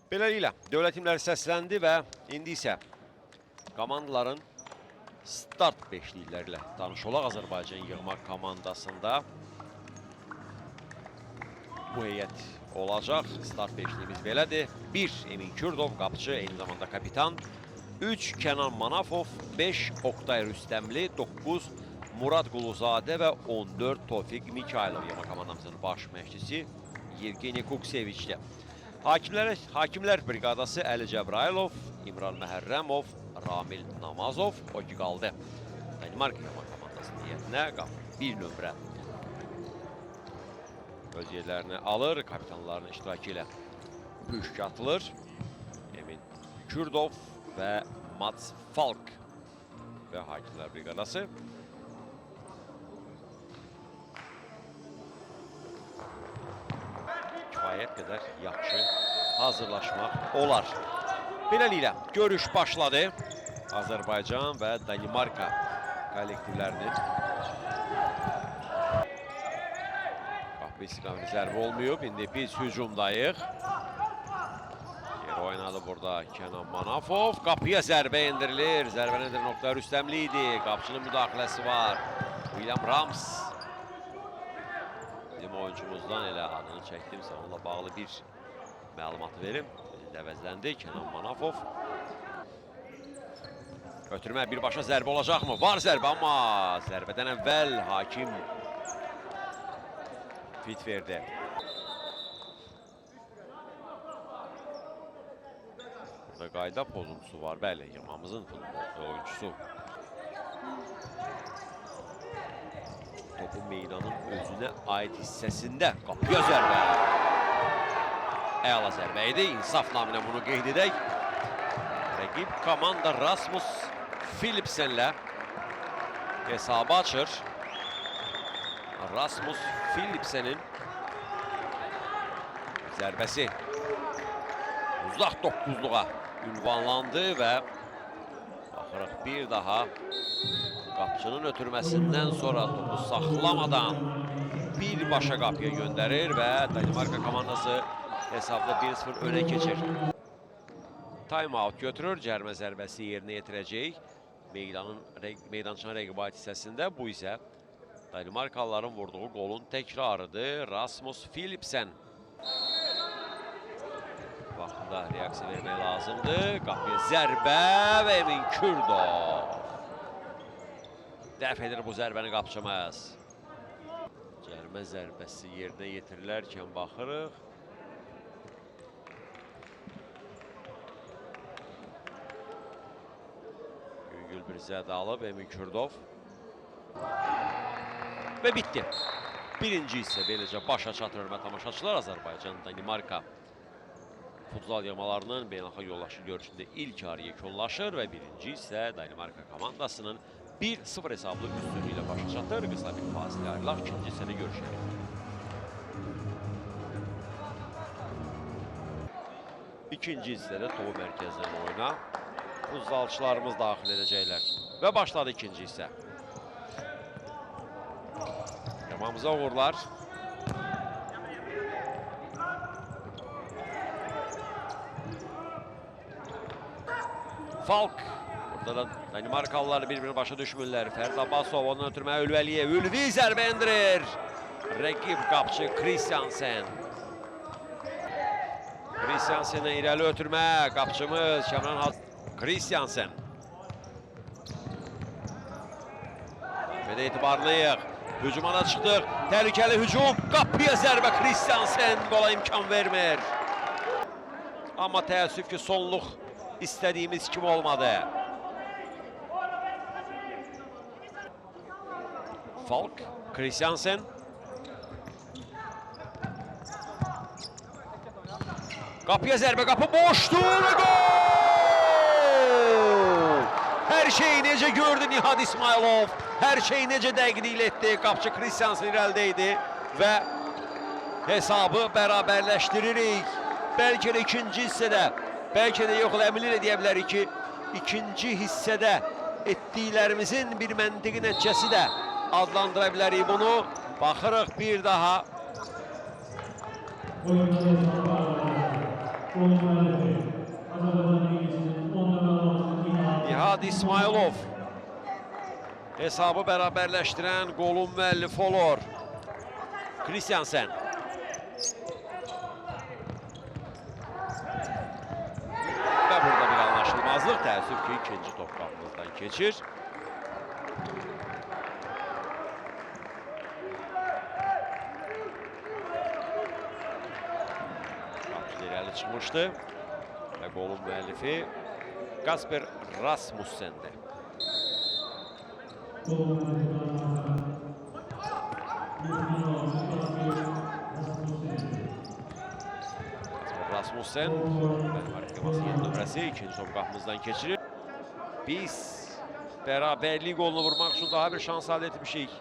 Beləliklə, dövlət himləri səsləndi və indi isə komandaların start beşlikləri ilə tanış olaq. Azərbaycan yığma komandasında bu heyət olacaq. Start beşliyimiz belədir. 1. Emin Kürdov, qapıcı, eyni zamanda kapitan. 3. Kənan Manafov, 5. Oktay Rüstəmli, 9. Murad Quluzadə və 14. Tofiq Mikailov. Yığma komandamızın baş məşqçisi Yevgeni Kukseviçdir. Hakimlər briqadası Əli Cəbrayılov, İmran Məhərrəmov, Ramil Namazov, o ki qaldı Danimarka yığma komandasının heyətinə bir nömrə öz yerlərini alır. Kapitanların iştirakı ilə püşk atılır. Emin Kürdov və Mats Falk və Hakimlər briqadası. Kifayət qədər yaxşı hazırlaşmaq olar. Beləliklə, görüş başladı. Azərbaycan və Danimarka kollektivlərinin qapı istiqamətli zərbə olmayıb. İndi biz hücumdayıq. Geri oynadı burada Kənan Manafov. Qapıya zərbə endirilir. Zərbəni endirən Oktay Rüstəmli idi. Qapıçının müdaxiləsi var. William Rams. Bizim oyuncumuzdan elə adını çəkdimsə onunla bağlı bir məlumatı verim. Əvəzləndi Kənan Manafov. Ötürmə birbaşa zərbə olacaqmı? Var zərbə, amma zərbədən əvvəl hakim fit verdi. Burada qayda pozuntusu var. Bəli, yığmamızın futbol oyuncusu topu meydanın özünə aid hissəsində qapıya zərbə. Əla zərbə idi. İnsaf naminə bunu qeyd edək. Rəqib komanda Rasmus Philipsenlə hesabı açır. Rasmus Philipsen'in zərbəsi uzaq doqquzluğa ünvanlandı və baxırıq bir daha qapıçının ötürməsindən sonra topu saxlamadan birbaşa qapıya göndərir və Danimarka komandası hesabda 1-0 önə keçir. Time out götürür, cərimə zərbəsi yerinə yetirəcək. Meydançanın rəqibə aid hissəsində bu isə Danimarkalıların vurduğu qolun təkrarıdır. Rasmus Philipsen. Vaxtında reaksiya vermək lazımdır. Qapıya zərbə və Emin Kürdov. Dəf edir bu zərbəni qapıçımız. Cərimə zərbəsi yerinə yetirilərkən baxırıq. Yüngül bir zədə alıb Emin Kürdov. Və bitdi. Birinci hissə beləcə başa çatır hörmətli tamaşaçılar. Azərbaycan, Danimarka futzal yığmalarının beynəlxalq yoldaşı görüşündə ilk arı yekunlaşır və birinci hissə Danimarka komandasının 1-0 hesablı üstünlüyü ilə başa çatır. Qısa bir fasilə ayrılaq, ikinci hissədə görüşərik. İkinci hissədə topu mərkəzdən oyuna futzalçılarımız daxil edəcəklər. Və başladı ikinci hissə. Yığmamıza uğurlar. Falk. Burada da Danimarkalılar bir-birini başa düşmürlər. Fərd Abbasov onu ötürməyə Ülvi Əliyev. Ülvi zərbə endirir. Rəqib qapıcı Christiansen. Christiansen'e irəli ötürmə. Qapıcımız Kəmran Haz Christiansen. Və də etibarlıyıq. Hücuma da çıxdıq. Təhlükəli hücum. Qapıya zərbə Christiansen qola imkan vermir. Amma təəssüf ki, sonluq istədiyimiz kimi olmadı. Falk, Christiansen. Qapıya zərbə, qapı boşdur və gol! Hər şeyi necə gördü Nihad İsmailov. Hər şeyi necə dəqiqliklə etdi. Qapıcı Christiansen irəlidə idi və hesabı bərabərləşdiririk. Bəlkə də ikinci hissədə, bəlkə də yox, əminliklə deyə bilərik ki, ikinci hissədə etdiklərimizin bir məntiqi nəticəsi də adlandıra bilərik bunu. Baxırıq bir daha. Nihad İsmayılov hesabı bərabərləşdirən qolun müəllifi olur. Kristiansen. Və burada bir anlaşılmazlıq. Təəssüf ki, ikinci top qapımızdan keçir. Qapıcı irəli çıxmışdı və qolun müəllifi Kasper Rasmussen'dir. Kasper Rasmussen, Danimarka yığması 7 nömrəsi, ikinci top qapımızdan keçirir. Biz bərabərlik golunu vurmaq üçün daha bir şans əldə etmişik.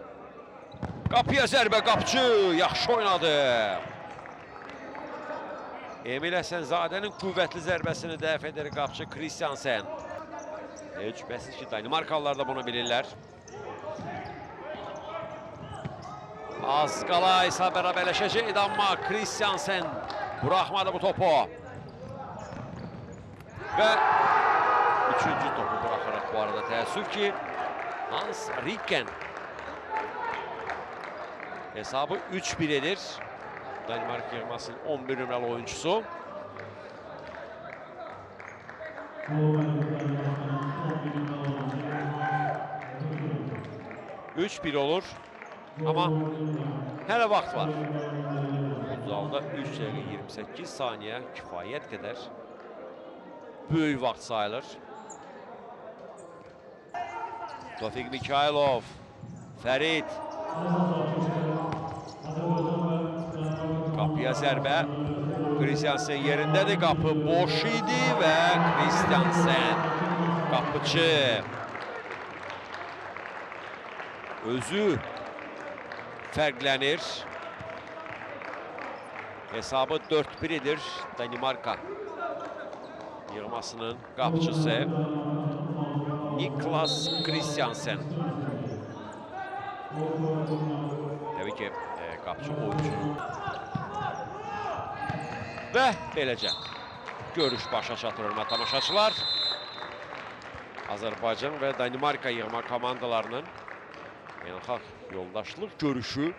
Qapıya zərbə, qapıcı yaxşı oynadı. Emil Həsənzadənin qüvvətli zərbəsini dəf edir qapıcı Kristiansen. Heç şübhəsiz ki, Danimarkalılar da bunu bilirlər. Az qala hesab bərabərləşəcəkdi, amma Kristiansen buraxmadı bu topu. Və üçüncü topu buraxaraq bu arada təəssüf ki, Hans Rikken hesabı 3-1 edir. Danimarka yığmasının 11 nömrəli oyuncusu. 3-1 olur. Amma hələ vaxt var. Futzalda 3 dəqiqə 28 saniyə kifayət qədər böyük vaxt sayılır. Tofiq Mikhailov, Fərid. Qapıya zərbə. Kristiansen yerindədir. Qapı boş idi və Kristiansen qapıcı özü fərqlənir. Hesabı 4-1 edir Danimarka yığmasının qapıcısı Niklas Kristiansen. Təbii ki, qapıcı oyuncu. Və beləcə görüş başa çatır hörmətli tamaşaçılar. Azərbaycan və Danimarka yığma komandalarının beynəlxalq yoldaşlıq görüşü,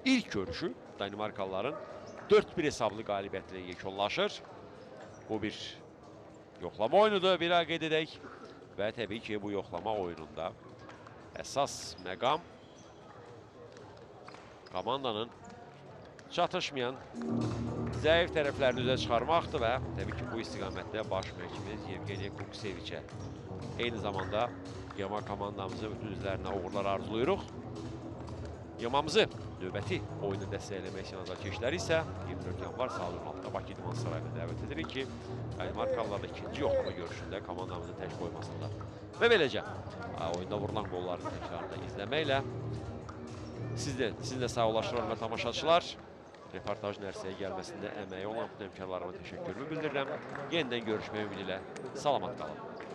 ilk görüşü Danimarkalıların 4-1 hesablı qalibiyyətlə yekunlaşır. Bu bir yoxlama oyunudur, bir daha qeyd edək. Və təbii ki, bu yoxlama oyununda əsas məqam komandanın çatışmayan zəif tərəflərini üzə çıxarmaqdır və təbii ki, bu istiqamətdə baş məşqçimiz Yevgeniy Kukseviçə eyni zamanda yığma komandamızın bütün üzvlərinə uğurlar arzulayırıq. Yığmamızı növbəti oyunu dəstəkləmək üçün azarkeşləri isə 24 yanvar saat 16-da Bakı İdman Sarayına dəvət edirik ki, Danimarkalılarla ikinci yoxlama görüşündə komandamızı tək qoymasınlar. Və beləcə, oyunda vurulan qolların təkrarını da izləməklə sizinlə sağollaşıram və tamaşaçılar. Reportajın ərsəyə gəlməsində əməyi olan bütün həmkarlarıma təşəkkürümü bildirirəm. Yenidən görüşmək ümidi ilə salamat qalın.